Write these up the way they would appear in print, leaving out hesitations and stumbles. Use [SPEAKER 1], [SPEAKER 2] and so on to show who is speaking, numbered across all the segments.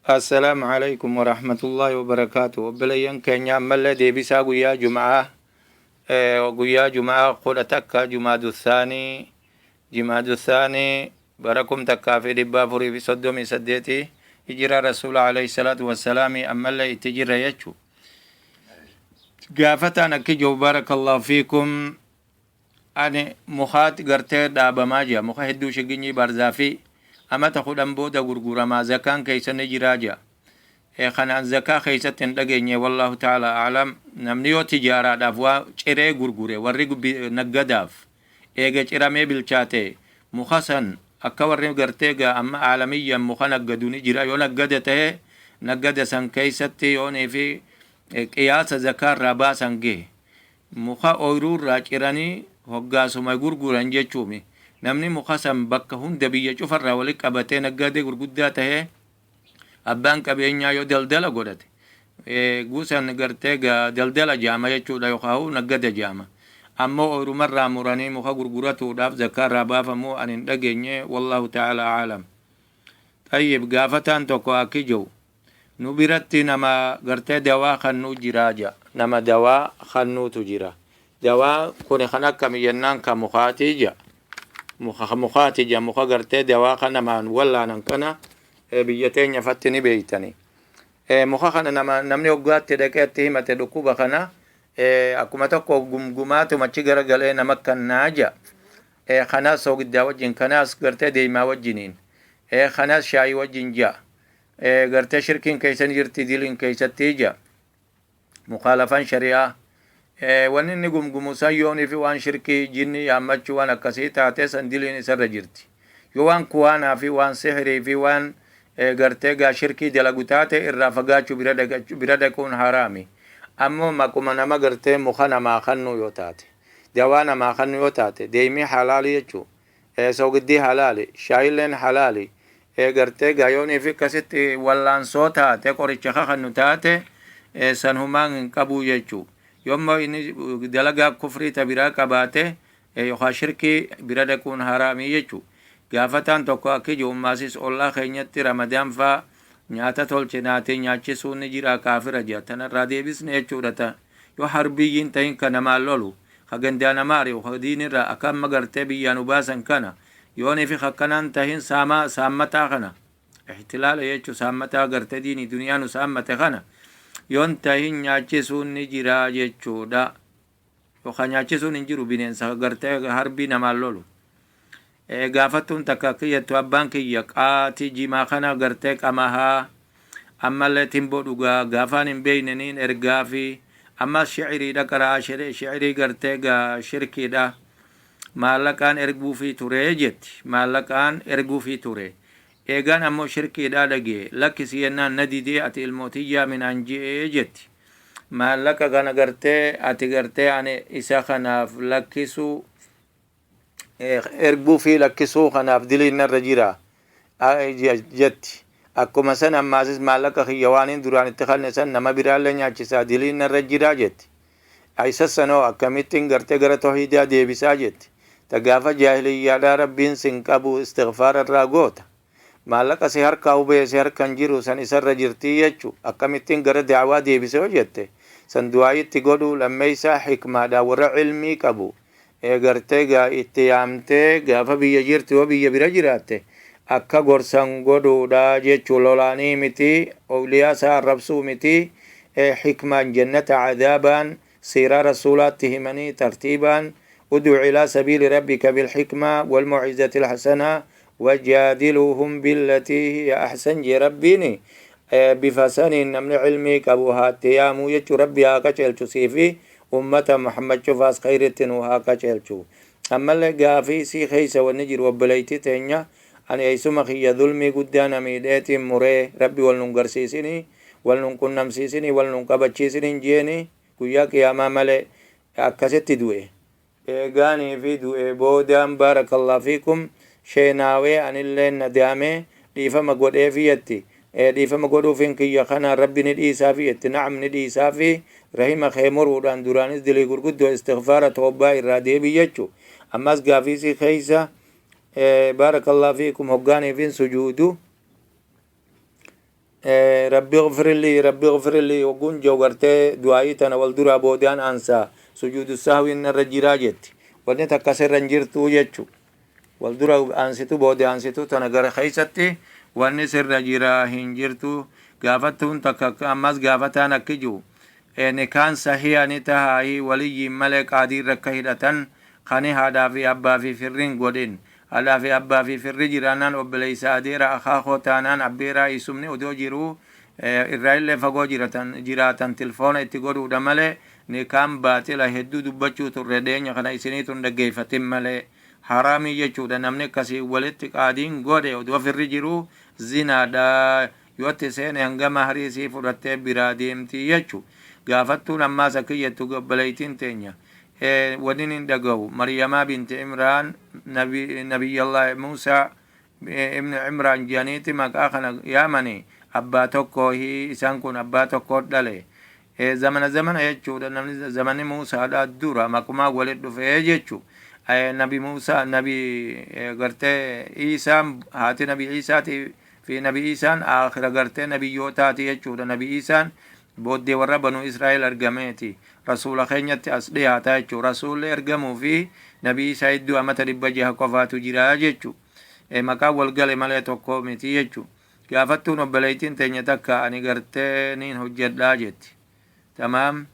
[SPEAKER 1] Assalaamu alaikum warahmatullaahi wabarakaatu. Obboleeyyan keenya, ammallee deebisaa guyyaa Jum'aa, guyyaa Jum'aa 11 Jumaadu Saanii, Jimaadu Saanii, bara 1438 hijira Rasuula alayhi salaatu wassalaami ammallee itti jirra jechu. Gaafataan akki jiru, barakallahu fiikum, ani mukaat gartee dhaabamaa jira, muka hedduu, shiginyii barzaafi, amata 10 booda gurguramaa, zakaan keessa ni jiraa jira. Kanaan zakaa keessatti hin dhageenye, wallahu ta'ala a'lam. Namni yoo tijaaraadhaaf waa ciree gurgure, warri naggadaaf eega ciramee bilchaate muka san, akka warri gartee gaa amma aalamiyyan muka naggadu ni jira, yoo naggada ta'e naggada san keessatti yoonii fi qiyaasa zakaa irraa baasan gahe, muka ooyiruu irraa ciranii hoggaasuma gurguran jechuumi. Namni muka san bakka hunda biyya cufarraa walitti qabatee naggadee gurguddaa tahee abbaan qabeenyaa yoo daldala godhate, gusan gartee daldala jaama jechuudha yookaan naggada jaama. Ammoo ooyirumarraa muranii muka gurguratuudhaaf zakaa irraa baafamuu ani hin dhageenye, wallahu ta'ala aalam. Tayyib, gaafataan tokko akki jiru, nu biratti nama gartee dawaa kannuu jiraa ja, nama dawaa kannuutu jira. Dawaa kun kan akkami jennaan, ka mukaatii ja, muka mukaati ja, muka gartee dawaa kan namaan wallaanan kana biyya teenya fatti ni beeytani. Muka kana nama namni hoggaatti dhaqee itti himate dhukkuba kana, akkuma tokko gumgumaatuma achi garagalee nama kannaa ja. Kanaas soogiddaa wajjin, kanaas gartee deemaa wajjiniin, kanaas shaayii wajjin ja, gartee shirkiin keessan jirti, diliin keessatti ja, mukaalafaan shari'aa. Wanni inni gumgumu san yoonii fi waan shirkii jinni yaammachuu waan akkasii taate, san diliin isarra jirti. Yoo waan kuwaanaa fi waan sihirii fi waan gartee gaa shirkii dalagu taate, irraa fagaachuu, bira dhaquun haraami. Ammoo maquma nama gartee muka namaa kannuu yoo taate, dawaa namaa kannuu yoo taate, deemii halaali jechuu, sogiddii halaali, shaayilleen halaali, gartee gaa yoonii fi akkasitti wallaansoo taate, qoricha kakannu taate, san humaan hin qabuu jechuu. Yommuu inni dalagaa kufrii ta biraa qabaate yookaan shirkii, bira dhaquun haraamii jechuu. Gaafataan tokko akki jiru, ummaasis ollaa keenyatti Ramadaan faa nyaata tolchinaatee nyaachisuun ni jira, kaafira jira. Tanarraa deebisne jechuudha. Ta yoo harbiyyiin ta'in, ka namaan lolu, ka gandaa namaa ari'u, ka diinirraa akka amma gartee biyyaa nu baasan kana yoonii fi akkanaan tahin, saamaa saammataa kana, ihtilaala jechuu, saammataa gartee diinii duniyaa nu saammate kana yoon tahin, nyaachisuun ni jira jechuudha. Yookaan nyaachisuun hin jiru bineensa gartee harbii namaan lolu. Gaafattuun takka akka jettu, abbaan kiyya qaatii jimaa kana gartee qamahaa, ammallee timboo dhugaa, gaafaan hin beeyneniin ergaa fi ammas shiciriidha qaraa, shicirii gartee gaa shirkiidha maallaqaan erguufii ture jetti. Maallaqaan erguufii ture. Eegaan ammoo shirkiidha dhagee lakkisi jennaan na didee, ati ilmootiyyaa minaan je'ee jetti. Maallaqa kana gartee ati gartee ani isa kanaaf lakkisuu, erguu fi lakkisuu kanaaf diliin narra jira jetti. Akkuma san ammaasis maallaqa kiyya waan hin duraan itti kanne san nama biraallee nyaachisaa, diliin narra jira jetti. Isa sanoo akkamittiin gartee gara tawhiidaa deebisaa jetti. Ta gaafa jaahiliyyaadhaa Rabbiin sin qabu, istighfaara irraa goota. Maallaqa si harkaa hubee si harkan jiru san isarra jirtii jechu. Akkamittiin gara da'waa deebise yoo jette, san du'aayitti godhuu, lammeeysaa hikmaadhaan warra ilmii qabu gartee gaa itti yaamtee, gaafa biyya jirtu yoo biyya bira jiraatte akka gorsan godhuudha jechuu. Lolaanii miti, owliyaa isaa arrabsuu miti, hikmaan jannata cadaabaan siiraa Rasuulaatti himanii tartiibaan, ud'u ilaa sabiili rabbika bilhikmaa walmawcizati alhasanaa wajaadiluuhum billatii hiya ahsan jee Rabbiini. Bifa saniin namni cilmii qabu haatti yaamuu jechuu. Rabbi haa qaceelchu siifi ummata Muhammad cufaas khayritti nu haa qaceelchu. Ammallee gaafii isii keessa wanni jiru, obboleeytii teenya, ani eessuma kiyya zulmii guddaa na miidheetiin muree, Rabbi wal nun garsiisinii, wal nun qunnamsiisinii, wal nun qabachiisiniin jeeni, guyyaa qiyaamaa malee. Akkasitti du'e. Eegaanii fi du'e boodaan, baarakallahu fiikum, sheenaawee anilleen nadaamee dhiifama godheefi jetti. Dhiifama godhuufin kiyya kanaan Rabbi ni dhiisaafi jetti. Na'am, ni dhiisaafi. Rahima kee muruudhaan duraanis dilii gurguddoo istighfaara toobbaa irraa deebi jechu. Ammas gaafiisii keessa, baarakallahu fiikum, hoggaaniifin sujuudu Rabbi gfirlii, rabbi gfirlii hogguun jiru gartee du'aayii tana wal duraa boodaan aansaa, sujuudu sahwiin narra jiraa jetti. Wanni takka sirra hin jirtuu jechu. Wal dura aansitu, booda aansitu tana gara keessatti wanni sirra jiraa hin jirtu. Gaafattuun takka ammas gaafataan akki jiru, nikaan sahiya ni tahaahi waliyyiin malee qaadiirra akka hidhatan kani haadhaa fi abbaa fi firriin godhin? Haadhaa fi abbaa fi firri jiraannaan, obboleessa, adeera, akaakoo taanaan, abbeeraa, isumni odoo jiruu irraa illee fagoo jiraatan tilfoona itti godhuudha malee nikaan baaxila. Hedduu dubbachuu turre dheenya kana, isiniitu hin dhaggeeffatin malee. Haraamii jechuudha. Namni akkasii walitti qaadiin godhe odoo firri jiruu zinaadha. Yoo itti seene hanga mahrii isii fudhattee biraa deemtii jechu. Gaafattuun ammaas akki jettu, obboleeytiin teenya wanni hin dhagahu Maryamaa binti Imraan, Nabiyyallah Muusaa ibni Imraan jedhaniiti maqaa kana yaamani. Abbaa tokkoohi isaan kun, abbaa tokko dhale. Zamana zamana jechuudha. Namni zamanni Muusaadha dura maqumaa walit dhufee jechu. Nabi Muusaa, Nabi gartee Iisaan, haati Nabi Iisaatii fi Nabi Iisaan aakhira gartee nabiyyootaati jechuudha. Nabi Iisaan booddee warra Banu Israa'el argameeti. Rasuula keenyatti as dhiyaata jechuu. Rasuulli ergamuu fi Nabi Iisaa hedduu amata 600 qofaatu jira jechuu. Maqaan wal gale malee tokko miti jechuu. Gaafattuun obboleettiin teenya takka ani gartee niin hojjedhaa jetti. Tamaam,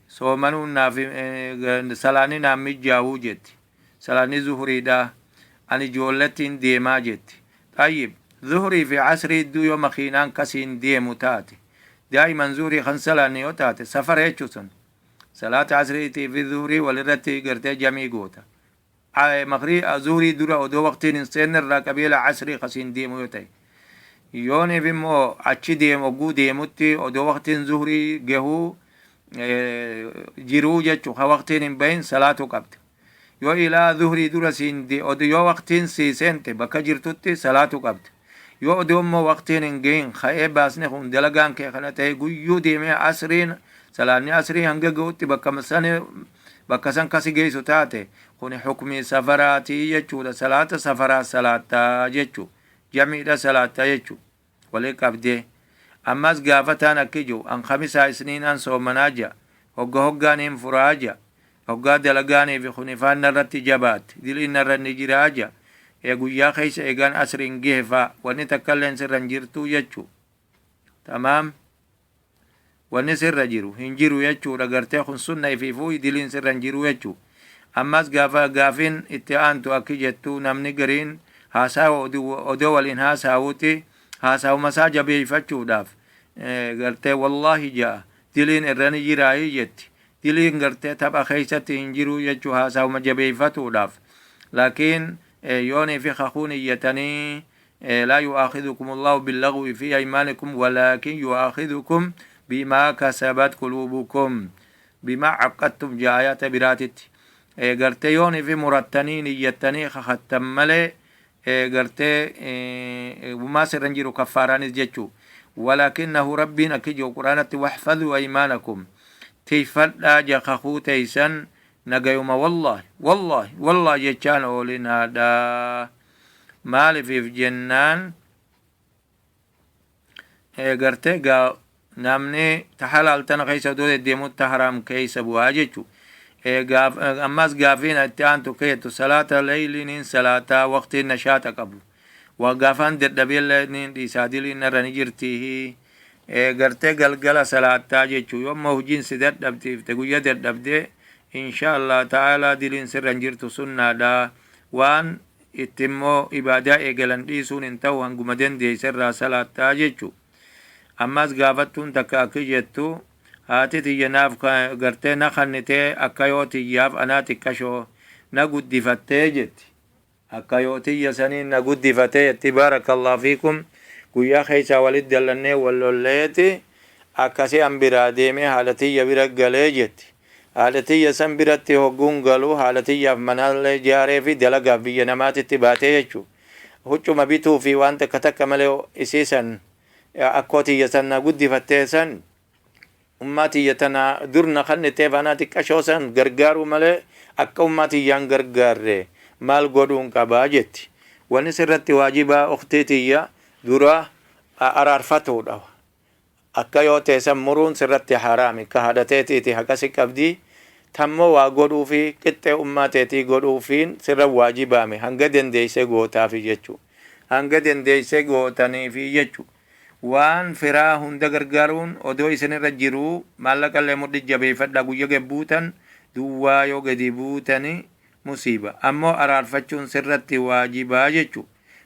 [SPEAKER 1] soomanuun naaf salaanni naan mijjaawuu jetti. Salaanni zuhuriidha ani ijoollettiin deemaa jetti. Xayyib, zuhurii fi asrii idduu yoo makiinaan kasiin deemu taate, daa'iman zuhurii kan salaanne yoo taate, safara jechuu. Sun salaata asriitii fi zuhurii walirratti gartee jamii goota. Makrii zuhurii dura odoo waqtiin hin seenne irraa qabeela asrii kasiin deemu yoo ta'e, yooniif immoo achi deemu, hogguu deemutti odoo waqtiin zuhurii gahuu jiruu jechuu, ka waqtiin hin bahin salaatu qabda. Yoo ilaa zuhurii dura siin, yoo waqtiin sii seente, bakka jirtutti salaatu qabda. Yoo odoo immoo waqtiin hin gahin ka'ee baasne kun dalagaan kee kana ta'e, guyyuu deemee asriin salaanni asrii hanga gahutti bakka san, bakka san kasi geessu taate, kun hukmii safaraatii jechuudha. Salaata safaraa salaattaa jechuu, jamiidha salaattaa jechuu walii qabdee. Ammas gaafataan akki jiru, an kamisaa isniinaan soomanaa jea, hogga hoggaan hin furaa jea, hoggaa dalagaanii fi kunifaan narratti jabaatte diliin narra ni jiraa jea. Guyyaa keessa eegaan asriin gahe faa wanni takka illeen sirra hin jirtuu jechuu. Tamaam, wanni sirra jiru hin jiru jechuudha. Gartee kun sunna ifiifuu diliin sirra hin jiru jechuu. Ammas gaafa gaafiin itti aantu akki jettu, namni gariin haasaa odoo waliin haasaawuti haasawuma isaa jabeeyfachuudhaaf gartee wallaahi ja'a, diliin irra ni jiraayii jetti. Diliin gartee tapha keessatti hin jiru jechuu, haasawuma jabeeyfatuudhaaf. Laakiin yoonii fi kakuun iyyatanii, لا يؤاخذكم الله باللغو في أيمانكم ولكن يؤاخذكم بما كسبت قلوبكم، بما عقدتم جاء biraatit. Gartee yoonii fi murattanii niyyatanii kakattan malee gartee wumaa sirra hin jiru, kaffaaraanis jechuu. ولكنه rabbiin akki jiru quraanatti, واحفظوا أيمانكم, tiifadhaa ja kakuu teeysan. Nagayuma wallahi, wallahi, wallahi jechaan oolinaadha. Maalifiif jennaan, gartee gaa namni ta halaal tana keessa odoo deddeemutti ta haraam keessa bu'aa jechu. Ammas gaafiin itti aantu keettu, salaata leyliiniin salaataa waqtiin nashaata qabu, waa gaafaan dadhabeellee niin dhiisaa, diliin irra ni jirtii? Gartee galgala salaattaa jechuu. Yoomma hojiin si dadhabsiifte, guyya dadhabdee, insha Allah ta'ala diliin sirra hin jirtu, sunnaadha. Waan itti immoo ibaadaa eegalan dhiisuun hin ta'u, hanguma dandeesse irraa salaattaa jechuu. Ammas gaafattuun takka akki jettu, haati tiyya naaf gartee na kannitee akka yoo tiyyaaf anaa xiqqashoo na guddifattee jetti. Akka yoo tiyya saniin na guddifatee jetti. بارك الله فيكم, guyyaa keessaa walit dallannee wal lolleeti akkasi an biraa deemee haadha tiyya bira galee jetti. Haadha tiyya san biratti hogguun galuu, haadha tiyyaaf manallee jaaree fi dalagaaf biyya namaatitti baatee jechuu, huccuma bituu fi waan takka takka malee isii san akkoo tiyya san na guddifattee san, ummaa tiyya tana dur na kanniteef anaa xiqqashoo san gargaaruu malee akka ummaa tiyyaan gargaarre maal godhuun qabaa jetti. Wanni sirratti waajibaa, ukhtii tiyya, dura Araarfatuudha. Akka yoo teessan muruun sirratti haraami. Ka haadha teetiiti haqa si qabdi. Tammoo waa godhuufi qixxee ummaa teetii godhuufiin sirra waajibaame, hanga dandeeyse gootaafi jechuu. Hanga dandeeyse gootaniifi jechuu. Waan firaa hunda gargaaruun odoo isinirra jiruu, maallaqallee mudhi jabeeffadhaa. Guyya gad buutan duwwaa yoo gadi buutani musiiba. Ammoo araarfachuun sirratti waajibaa jechuu.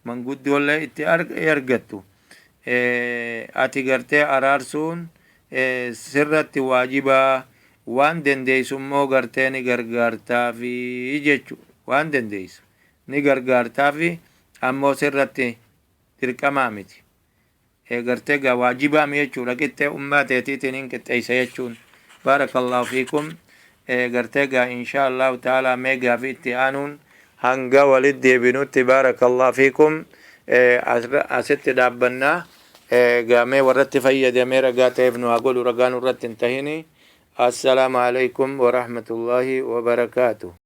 [SPEAKER 1] Manguddoollee itti argattu. Ati gartee araarsuun sirratti waajibaa, waan dandeessu immoo gartee ni gargaartaafi jechu. Waan dandeessu ni gargaartaafi, ammoo sirratti dirqamaa miti. Gartee gaa waajibaami jechuudha, qixxee ummaa teetiitiin hin qixxeessa jechuun. Barakallahu fiikum. Gartee gaa insha Allahu ta'ala mee gaafii itti aanuun hanga walit deebinutti, barakallahu fiikum, asitti dhaabbannaa. Gaamee warratti fayyadamee ragaa ta'eef nu haa godhu, ragaa nurratti hin tahini. Assalaamu alaikum warahmatullaahi wabarakaatu.